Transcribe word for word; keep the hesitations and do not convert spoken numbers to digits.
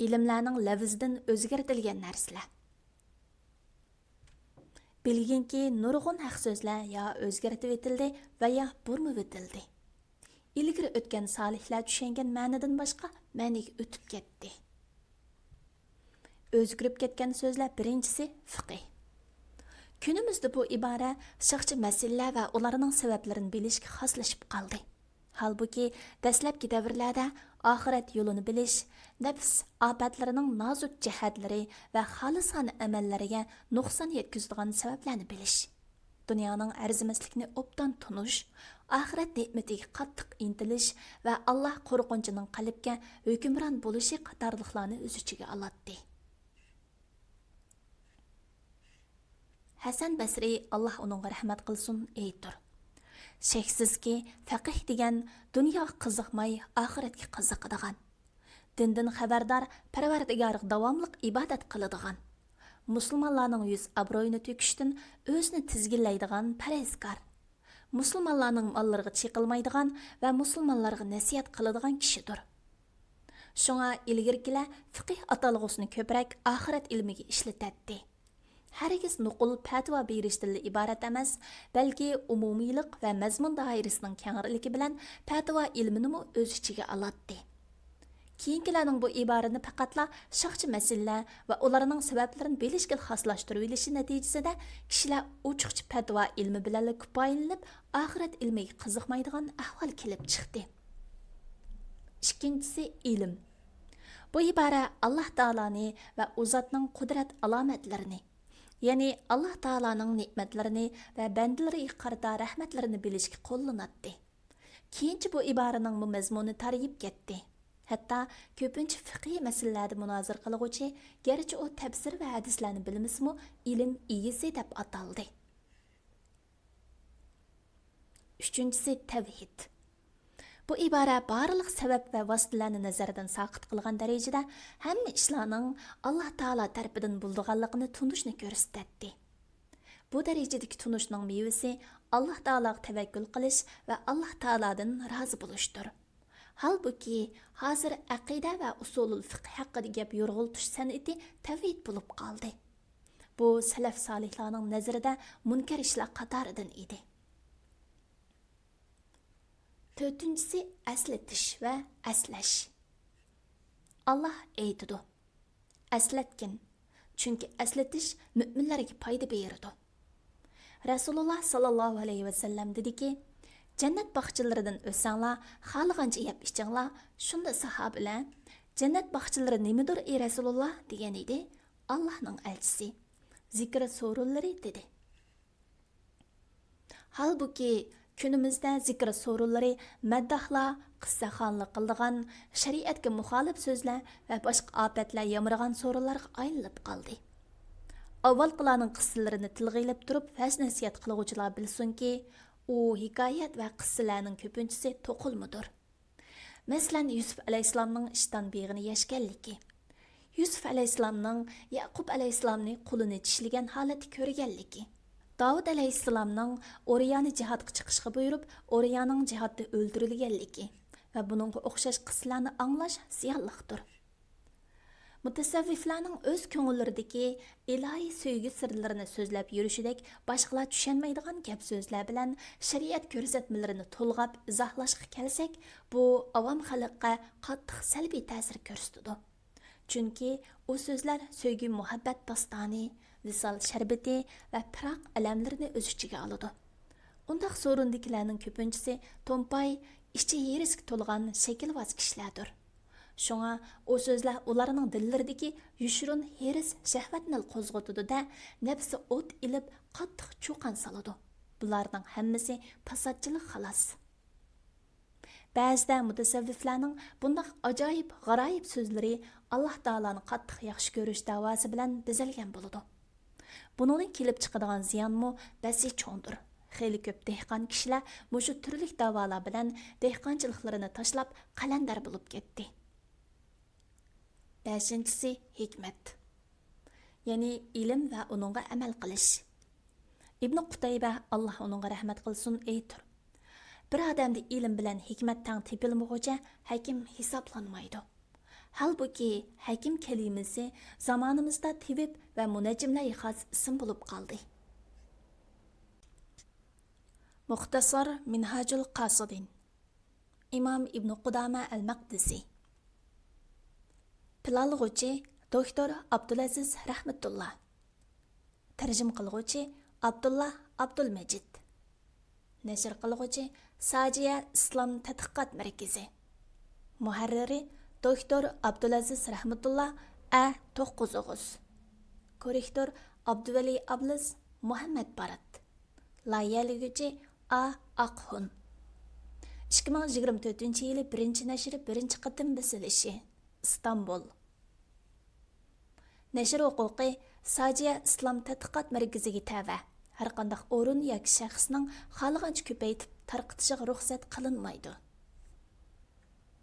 ئىلىملەرنىڭ لەۋزىدىن ئۆزگەرتىلگەن نەرسىلەر. بىلگىنكى، نۇرغۇن ھەق سۆزلەر يا ئۆزگەرتىۋېتىلدى ۋە يا بۇرمىۋېتىلدى. ئىلگىرى ئۆتكەن سالىھلار چۈشەنگەن مەنىدىن باشقا مەنىگە ئۆتۈپ كەتتى. ئۆزگىرىپ كەتكەن سۆزلەر، بىرىنچىسى، فىقىھ. كۈنىمىزدە بۇ ئىبارە ساقچى مەسىلىلەر ۋە ئۇلارنىڭ سەۋەبلىرىنى بىلىشكە خاسلىشىپ قالدى. ھالبۇكى، دەسلەپكى دەۋرلەردە ئاخىرەت يولىنى بىلىش، نەپس ئاپەتلىرىنىڭ نازۇك جەھەتلىرى ۋە خالىسانە ئەمەللەرگە نۇقسان يەتكۈزىدىغان سەۋەبلەرنى بىلىش، دۇنيانىڭ ئەرزىمەسلىكىنى ئوبدان تونۇش، ئاخىرەت نېمىتىگە قاتتىق ئىنتىلىش ۋە ئاللا قورقۇنچىنىڭ قەلبكە ھۆكۈمران بولۇشى قاتارلىقلارنى ئۆز ئىچىگە ئالاتتى. ھەسەن بەسرى، ئاللا ئۇنىڭغا رەھمەت قىلسۇن، ئېيتتۇر: شەكسىزكى، فەقىھ دېگەن دۇنياغا قىزىقماي، ئاخىرەتكە قىزىقىدىغان، دىندىن خەۋەردار، پەرۋەردىگارىغا داۋاملىق ئىبادەت قىلىدىغان، مۇسۇلمانلارنىڭ يۈز ئابرۇيىنى تۆكۈشتىن ئۆزىنى تىزگىنلەيدىغان پەرھىزكار، مۇسۇلمانلارنىڭ ماللىرىغا چېقىلمايدىغان ۋە مۇسۇلمانلارغا نەسىھەت قىلىدىغان كىشىدۇر. شۇڭا ئىلگىرىكىلەر فىقىھ ئاتالغۇسىنى كۆپرەك ئاخىرەت ئىلمىگە ئىشلىتەتتى. ھەرگىز نوقۇل پەتىۋا بېرىشتىنلا ئىبارەت ئەمەس، بەلكى ئومۇمىيلىق ۋە مەزمۇن دائىرىسىنىڭ كەڭرىلىكى بىلەن پەتىۋا ئىلمىنىمۇ ئۆز ئىچىگە ئالاتتى. كېيىنكىلەرنىڭ بۇ ئىبارىنى پەقەتلا شاخچى مەسىلىلەر ۋە ئۇلارنىڭ سەۋەبلىرىنى بىلىشكىلا خاسلاشتۇرۇۋېلىشى نەتىجىسىدە، كىشىلەر ئوچۇقچە پەتىۋا ئىلمى بىلەنلا كۇپايىلىنىپ، ئاخىرەت ئىلمىگە قىزىقمايدىغان ئەھۋال كېلىپ چىقتى. ئىككىنچىسى، ئىلىم. بۇ ئىبارە ئاللا تائالانى ۋە ئۇ زاتنىڭ قۇدرەت ئالامەتلىرىنى، يەنى ئاللا تائالانىڭ نېمەتلىرىنى ۋە بەندىلىرىگە قارىتا رەھمەتلىرىنى بىلىشكە قوللىناتتى. كېيىنچە بۇ ئىبارىنىڭمۇ مەزمۇنى تارىيىپ كەتتى. ھەتتا كۆپىنچە فىقھىي مەسىلىلەردە مۇنازىرە قىلغۇچى، گەرچە ئۇ تەپسىر ۋە ھەدىسلەرنى بىلمىسىمۇ، ئىلىم ئىگىسى دەپ ئاتالدى. ئۈچىنچىسى، تەۋھىد. بۇ ئىبارە بارلىق سەۋەب ۋە ۋاسىتىلەرنى نەزەردىن ساقىت قىلغان دەرىجىدە ھەممە ئىشلارنىڭ ئاللا تائالا تەرىپىدىن بولىدىغانلىقىنى تونۇشنى كۆرسىتەتتى. بۇ دەرىجىدىكى تونۇشنىڭ مېۋىسى ئاللا تائالاغا تەۋەككۈل قىلىش ۋە ئاللا تائالادىن رازى بولۇشتۇر. ھالبۇكى، ھازىر ئەقىدە ۋە ئۇسۇلۇل فىقھ ھەققىدە گەپ يورغىلىتىش سەنئىتى تەۋھىد بولۇپ قالدى. بۇ سەلەف سالىھلارنىڭ نەزىرىدە مۇنكەر ئىشلار قاتارىدىن ئىدى. تۆتىنچىسى، ئەسلىتىش ۋە ئەسلەش. ئاللا ئېيتىدۇ: ئەسلەتكىن، چۈنكى ئەسلىتىش مۆمىنلەرگە پايدا بېرىدۇ. رەسۇلۇللا ساللاللاھۇ ئەلەيھى ۋەسەللەم دېدىكى، جەننەت باغچىلىرىدىن ئۆتسەڭلار، خالىغانچە يەپ ئىچىڭلار. شۇندا ساھابىلەر، جەننەت باغچىلىرى نېمىدۇر، ئى رەسۇلۇللا؟ دېگەن ئىدى. ئاللانىڭ ئەلچىسى، زىكىر سورۇنلىرى، دېدى. ھالبۇكى، كۈنىمىزدە زىكىر سورۇنلىرى مەدداھلار قىسسەخانلىق قىلىدىغان، شەرىئەتكە مۇخالىپ سۆزلەر ۋە باشقا ئاپەتلەر يامرىغان سورۇنلارغا ئايلىنىپ قالدى. ئاۋۋالقىلارنىڭ قىسسىلىرىنى تىلغا ئېلىپ تۇرۇپ ۋەز-نەسىھەت قىلغۇچىلار بىلسۇنكى، ئۇ ھېكايەت ۋە قىسسىلەرنىڭ كۆپىنچىسى توقۇلمىدۇر. مەسىلەن، يۈسۈپ ئەلەيھىسسالامنىڭ ئىشتان بېغىنى يەشكەنلىكى، يۈسۈپ ئەلەيھىسسالامنىڭ يەقۇب ئەلەيھىسسالامنى قولىنى چىشلىگەن ھالەتتە كۆرگەنلىكى، داۋۇت ئەلەيھىسسالامنىڭ ئۇرىيانى جىھادقا چىقىشقا بۇيرۇپ، ئۇرىيانىڭ جىھادتا ئۆلتۈرۈلگەنلىكى ۋە بۇنىڭغا ئوخشاش قىسسىلەرنى ئاڭلاش زىيانلىقتۇر. مۇتەسەۋۋىفلەرنىڭ ئۆز كۆڭۈللىرىدىكى ئىلاھىي سۆيگۈ سىرلىرىنى سۆزلەپ يۈرۈشىدەك باشقىلار چۈشەنمەيدىغان گەپ-سۆزلەر بىلەن شەرىئەت كۆرسەتمىلىرىنى تولغاپ ئىزاھلاشقا كەلسەك، بۇ ئاۋام خەلققە قاتتىق سەلبىي تەسىر كۆرسىتىدۇ. چۈنكى ئۇ سۆزلەر سۆيگۈ-مۇھەببەت داستانى، ۋىسال شەربىتى ۋە پىراق ئەلەملىرىنى ئۆز ئىچىگە ئالىدۇ. ئۇنداق سورۇندىكىلەرنىڭ كۆپىنچىسى تومپاي، ئىچى ھېرىسكە تولغان شەكىلۋاز كىشىلەردۇر. شۇڭا ئۇ سۆزلەر ئۇلارنىڭ دىللىرىدىكى يوشۇرۇن ھېرىس، شەھۋەتنى قوزغىتىدۇ-دە، نەپسى ئوت ئېلىپ، قاتتىق چۇقان سالىدۇ. بۇلارنىڭ ھەممىسى پاساتچىلىق، خالاس. بەزىدە مۇتەسەۋۋىپلەرنىڭ بۇنداق ئاجايىپ، غارايىپ سۆزلىرى ئاللا تائالانى قاتتىق ياخشى كۆرۈش داۋاسى بىلەن بېزەلگەن بولىدۇ. بۇنىڭدىن كېلىپ چىقىدىغان زىيانمۇ بەسى چوڭدۇر. خېلى كۆپ دېھقان كىشىلەر مۇشۇ تۈرلۈك داۋالار بىلەن دېھقانچىلىقلىرىنى تاشلاپ، قەلەندەر بولۇپ كەتتى. بەشىنچىسى، ھېكمەت، يەنى ئىلىم ۋە ئۇنىڭغا ئەمەل قىلىش. ئىبنى قۇتەيبە، ئاللا ئۇنىڭغا رەھمەت قىلسۇن، ئېيتۇر: بىر ئادەمدە ئىلىم بىلەن ھېكمەت تەڭ تېپىلمىغۇچە ھەكىم ھېسابلانمايدۇ. ھالبۇكى، ھەكىم كەلىمىسى زامانىمىزدا تېۋىپ ۋە مۇنەججىملەرگە خاس ئىسىم بولۇپ قالدى. مۇختەسار مىنھاجۇل قاسىدىن، ئىمام ئىبنى قۇدامە ئەل مەقدىسى. پىلانلىغۇچى، دوكتور ئابدۇلئەزىز رەھمەتۇللا. تەرجىمە قىلغۇچى، ئابدۇللا ئابدۇلمەجىت. نەشر قىلغۇچى، ساجىيە ئىسلام تەتقىقات مەركىزى. مۇھەررىرى، دوكتور ئابدۇلئەزىز رەھمەتۇللا، ئە توققۇز ئوغۇز. كوررېكتور، ئابدۇۋەلى ئابلىز، مۇھەممەد بارات. لايىھەلىگۈچى، ئا ئاقھۇن. ئىككى مىڭ يىگىرمە تۆتىنچى يىلى بىرىنچى نەشرى بىرىنچى قېتىم بېسىلىشى. ئىستانبۇل. نەشر ھوقۇقى ساجىيە ئىسلام تەتقىقات مەركىزىگە تەۋە. ھەرقانداق ئورۇن ياكى شەخسنىڭ خالىغانچە كۆپەيتىپ تارقىتىشىغا رۇخسەت قىلىنمايدۇ.